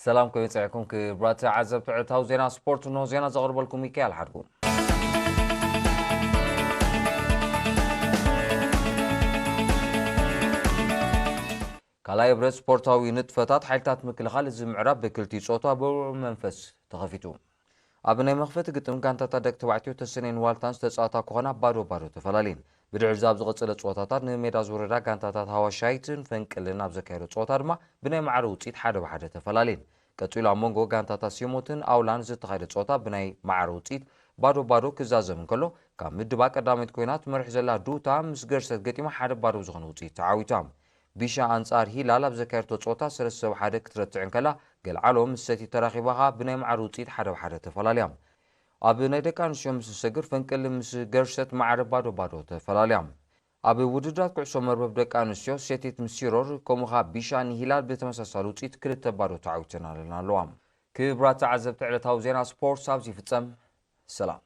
ሰላም ከመይ ጸኒሕኩም ክቡራት ተዓዘብቲ ዕለታዊ ዜና ስፖርት፣ እንሆ ዜና ዘቕርበልኩም ሚካኤል ሓድጉ። ካልኣይ ህብረት ስፖርታዊ ንጥፈታት ሓይልታት ምክልኻል እዚ ምዕራብ ብክልቲኡ ጾታ ብውዕዉዕ መንፈስ ተኸፊቱ። ኣብ ናይ መኽፈቲ ግጥም ጋንታታት ደቂ ተባዕትዮ ተሰነይን ዋልታን ዝተጻወታ ክኾና ባዶ ባዶ ተፈላለየን። ብድሕሪ እዚ ኣብ ዝቐጸለ ጸወታታት ንሜዳ ዝወረዳ ጋንታታት ሃዋሻይትን ፈንቅልን ኣብ ዘካየዶ ጸወታ ድማ ብናይ ማዕረ ውጽኢት ሓደ ብሓደ ተፈላለየን። ቀጺሉ ኣብ መንጎ ጋንታታት ሲሞትን ኣውላን ዝተኻየደ ጸወታ ብናይ ማዕረ ውጽኢት ባዶ ባዶ ክዛዘም እንከሎ፣ ካብ ምድባ ቀዳመይቲ ኮይና ትመርሕ ዘላ ዱታ ምስ ገርሰት ገጢማ ሓደ ባዶ ብዝኾነ ውጽኢት ተዓዊታ። ቢሻ ኣንጻር ሂላል ኣብ ዘካየድቶ ጸወታ ሰለስተ ብሓደ ክትረትዕ እንከላ፣ ገልዓሎ ምስ ሰቲ ተራኺባ ኸኣ ብናይ ማዕረ ውጽኢት ሓደ ብሓደ ተፈላለያ። ኣብ ናይ ደቂ ኣንስትዮ ምስ ንሰግር ፈንቅል ምስ ገርሰት ማዕረ ባዶ ባዶ ተፈላለያ። ኣብ ውድድራት ኩዕሶ መርበብ ደቂ ኣንስትዮ ሴቲት ምስ ሲሮር ከምኡ ኸኣ ቢሻ ንሂላል ብተመሳሳሊ ውጽኢት ክልተ ባዶ ተዓዊተን ኣለና ኣለዋ። ክቡራት ተዓዘብቲ ዕለታዊ ዜና ስፖርት ኣብዚ ይፍጸም። ሰላም።